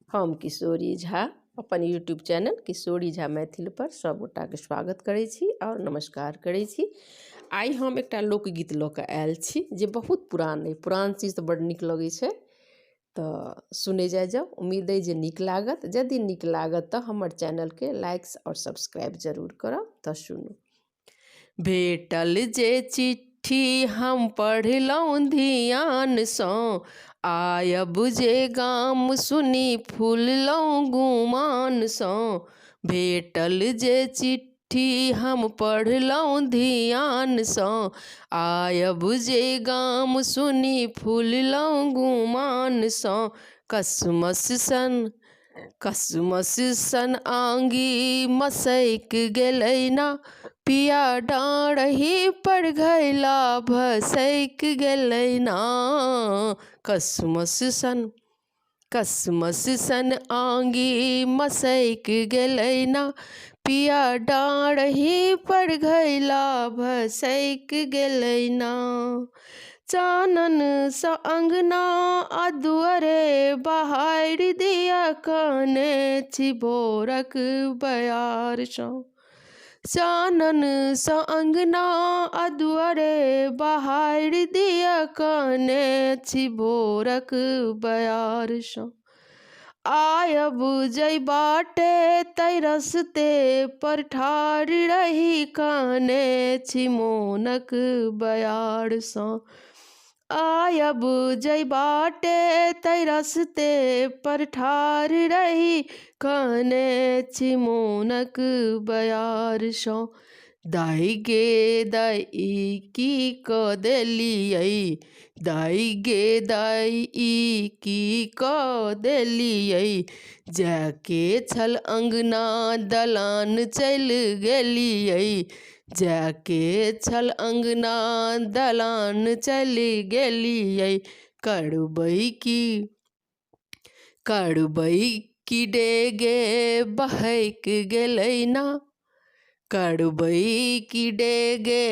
हम किशोरी झा अपन YouTube channel किशोरी झा मैथिल पर सभगोटाके स्वागत करै छी आओर नमस्कार करै छी। आइ हम एकटा लोकगीत लऽ कऽ आयल छी जे बहुत पुरान अइ। पुरान चीज तऽ बड्ड नीक लगै छै, तऽ सुनै जाइ जाउ। उम्मीद अइ जे नीक लागत। यदि नीक लागत तऽ हमर चैनलके लाइक्स आओर सब्सक्राइब जरूर करब। तऽ सुनू। भेटल जे चिट्ठी हम पढ़लहुँ धियानसँ, आयब जे गाम सुनि फुललहुँ गुमानसँ। भेटल जे चिट्ठी हम पढ़लहुँ धियानसँ, आयब जे गाम सुनि फुललहुँ गुमानसँ। कसमस सन कसमस सन आँगी मसैक गेलै ना, पिया डाँड़ही पर घैला भसैक गेलै ना। कसमस सन कसमस सन आँगी मसैक गेलै ना, पिया डाँड़ही पर घैला भसैक गेलै ना। चाननसँ अङ्गना आ दुअरे बहारि दिअ कहने छी भोरक बयारसँ। चाननसँ अङ्गना आ दुअरे बहारि दिअ कहने छी भोरक बयारसँ। आयब जै बाटे तै रस्ते पर ठाढ़ रही कहने छी मोनक बयारसँ। आयब जै बाटे तै रस्ते पर ठाढ़ रही कहने छी मोनक बयारसँ। दाइ गे दाइ ई की कऽ देलियै, दाइ गे दाइ ई की कऽ देलियै। जायके छल अङ्गना दलान चलि गेलियै, जायके छल अङ्गना दलान चलि गेलियै। करबै की करबै की डेगे बहकि गेलै ना, करबै की डेगे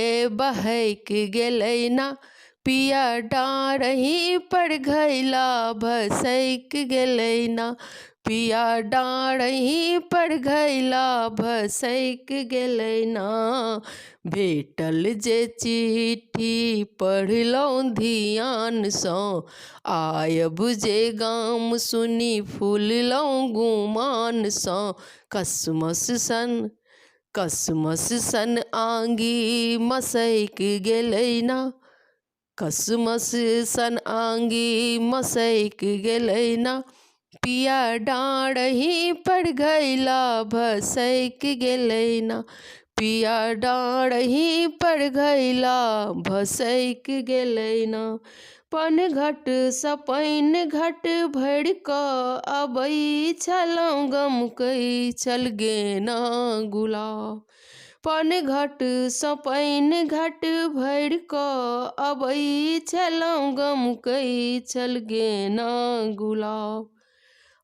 बहकि गेलै ना। पिया डाँड़ही पर घैला भसकि गेलै ना, पिया डाँड़ही पर घैला भसकि गेलै ना। भेटल जे चिट्ठी पढ़लहुँ धियानसँ, आयब जे गाम सुनि फुललहुँ गुमानसँ। कसमस सन कसमस सन आँगी मसकि गेलै ना, कसमस सन आँगी मसकि गेलै ना। पिया डाँड़ही पर घैला भसकि गेलै ना, पिया डाँड़ही पर घैला भसकि गेलै ना। पनघटसँ पानि घट भरि कऽ अबै छलहुँ, गमकै छल गेना गुलाब। पनघटसँ पानि घट भरि कऽ अबै छलहुँ, गमकै छल गेना गुलाब।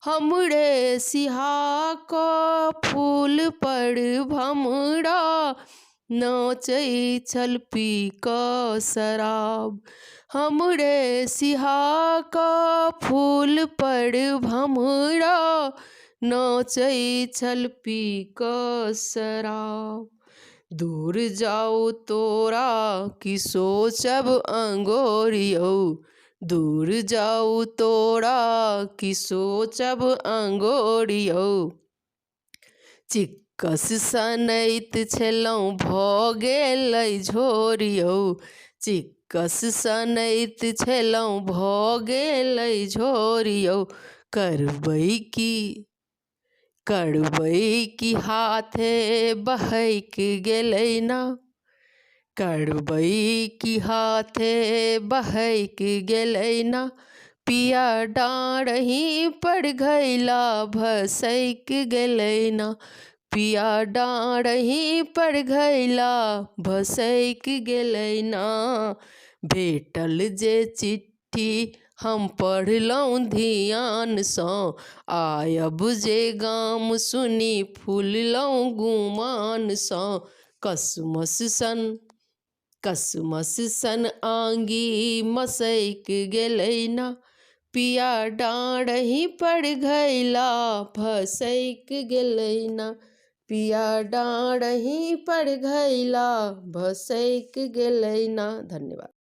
हमरे सिहा कऽ फूल पर भमरा नाचै छल पी कऽ शराब। हमरे सिहा कऽ फूल पर भमरा नाचै छल पी कऽ शराब। दूर जाउ तोरा की सोचब अङ्गोरियौ, दूर जाउ तोरा की सोचब अङ्गोरियौ। चिक्कस सनैत छलहुँ भऽ गेलै झोर यौ, चिक्कस सनैत छलहुँ भऽ गेलै झोर यौ। करबै की करबै की हाथे बहकि गेलै ना, करबै की हाथे बहकि गेलै ना। पिया डाँड़ही पर घैला भसकि गेलै ना, पिया डाँड़ही पर घैला भसकि गेलै ना। भेटल जे चिट्ठी हम पढ़लहुँ धियानसँ, आयब जे गाम सुनि फुललहुँ गुमानसँ। कसमस सन कसमस सन आँगी मसकि गेलै ना, पिया डाँड़ही पर घैला भसैक गेलै ना। पिया डाँड़ही पर घैला भसैक गेलै ना। धन्यवाद।